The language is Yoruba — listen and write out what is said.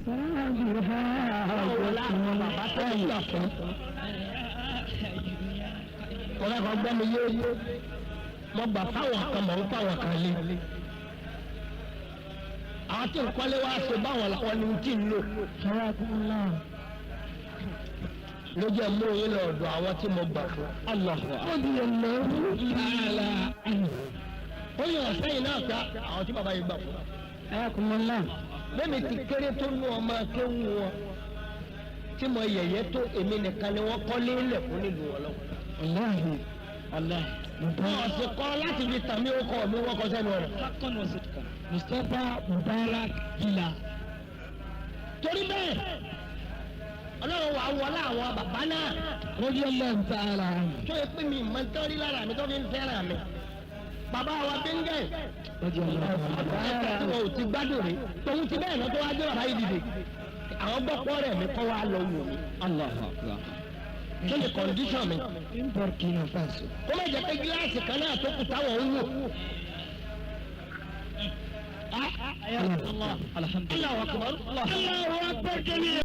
Ọlọ́run wọlé àwọn bàbá tó ń gbà fún. Mo fẹ́ kọ́ gbọ́ mi yé. Mo gbà fáwọn kan, mọ̀ ń fáwọn kan lé. Àwọn tí ń kọ́lé wá ṣe báwọn làwọn ni tí ń lò. Ló jẹ́ mú yín lọ ọ̀dọ̀ àwọn tí mo gbà fún. Ó yàn sẹ́yìn náà ká àwọn tí bàbá yìí gbà fún. Bẹ́ẹ̀ni ti kéré tó nú ọmọ akéwù wọn tí mo yẹ̀yẹ́ tó, èmi nìkan ni wọ́n kọ́lé lẹ̀ fún nílùú wọn lọ́wọ́. Wọ́n sì kọ́ láti fi tàmí ó kọ́ mi, wọ́n kọ́ sẹ́nu ọ̀rọ̀. Mustapha Mubarak Gila. Torí bẹ́ẹ̀, Ọlọ́run wà wọlé àwọn bàbá náà Radiyallahu ta'ala anhu. tó yẹ pé mi mọ̀ ń tọ́rí lára mi tó fi ń fẹ́ràn mi. Bàbá wa Bẹ́ńgẹ̀ Radiyallahu ẹ̀ka tí wọn ò ti gbádùn rí tòun ti bẹ́ẹ̀ lọ́tọ́ wá gbé bàbá yìí dìde. Àwọn gbọ́pọ́ rẹ̀ mi kọ́ wa lọ wò mí. Allahu akbar. Kí ni condition mi? In Burkina Faso. Kó má jẹ́ pé gíláàsì kan náà tó kù táwọn ń wò. Alhamdulillah. Allahu akbar. Allahu akbar kabir.